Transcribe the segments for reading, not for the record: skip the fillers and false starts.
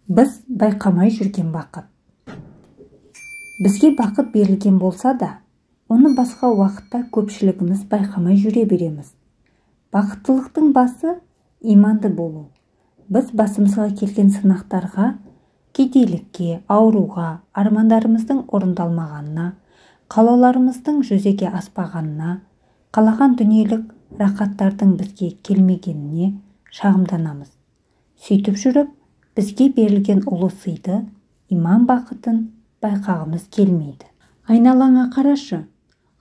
Біз байқамай жүрген бақыт. Бізге бақыт берілген болса да, оны басқа уақытта көпшілігіміз байқамай жүре береміз. Бақыттылықтың басы иманды болу. Біз басымызға келген сынақтарға, кедейлікке, ауруға, армандарымыздың орындалмағанына, қалауларымыздың жүзеге аспағанына, қалаған дүниелік рақаттардың бізге келмегеніне шағымданамыз. Сөйтіп жүріп, бізге берілген ұлы сыйды, иман бақытын байқағымыз келмейді. Айналаңа қарашы,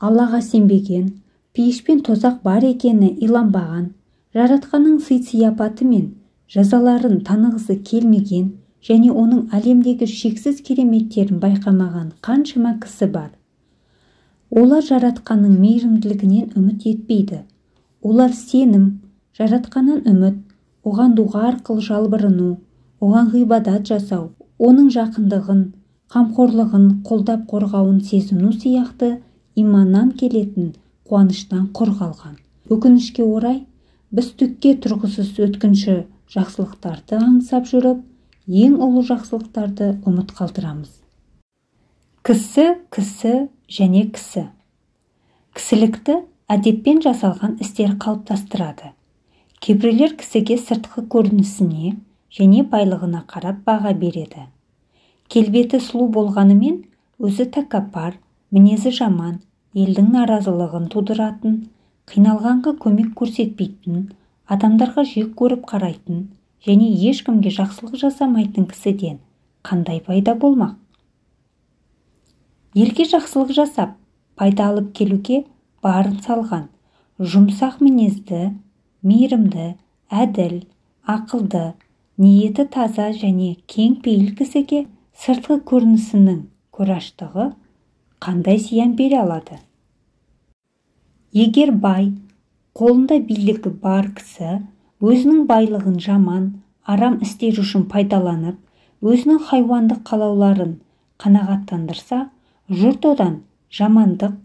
Аллаға сенбеген, пейіш пен тозақ бар екені иланбаған, жаратқанның сый-сияпаты мен жазаларын танығысы келмеген және оның әлемдегі шексіз кереметтерін байқамаған қаншама кісі бар. Олар жаратқанның мейірімділігінен үміт етпейді. Олар сенім, жаратқаннан үміт, оған дұға арқылы жалбарыну, оған ғибадат жасау, оның жақындығын, қамқорлығын, қолдап қорғауын сезіну сияқты иманнан келетін қуаныштан құр қалған. Өкінішке орай, біз түкке тұрғысыз өткінші жақсылықтарды аңсап жүріп, ең ұлы жақсылықтарды ұмыт қалдырамыз. Кісі, кісі және кісі. Кісілікті әдеппен жасалған істер қалыптастырады. Кейбіреулер кісіге сыртқы көрінісіне және байлығына қарап баға береді. Келбеті сұлу болғанымен өзі тәкаппар, мінезі жаман, елдің наразылығын тудыратын, қиналғанға көмек көрсетпейтін, адамдарға жек көріп қарайтын және ешкімге жақсылық жасамайтын кісіден қандай пайда болмақ? Елге жақсылық жасап, пайда алып келуге барын салған, жұмсақ мінезді, мейірімді, әділ, ақылды, ниеті таза және кең пейіл кісіге сыртқы көрінісінің көраштығы қандай зиян бере алады? Егер бай, қолында билігі бар кісі өзінің байлығын жаман, арам істер үшін пайдаланып, өзінің хайуандық қалауларын қанағаттандырса, жұрт одан жамандық,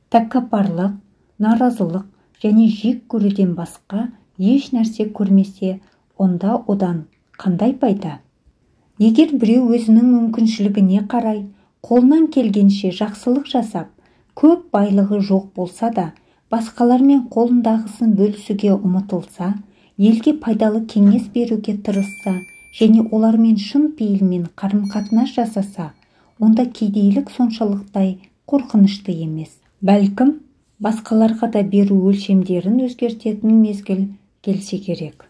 тәкаппарлық, наразылық және жек көруден басқа еш нәрсе көрмесе, онда одан қандай пайда? Егер біреу өзінің мүмкіншілігіне қарай, қолынан келгенше жақсылық жасап, көп байлығы жоқ болса да, басқалармен қолындағысын бөлісуге ұмытылса, елге пайдалы кеңес беруге тырысса және олармен шын пейілмен қарым-қатынас жасаса, онда кедейлік соншалықтай қорқынышты емес. Бәлкім, басқаларға да беру өлшемдерін өзгертетін мезгіл келсе керек.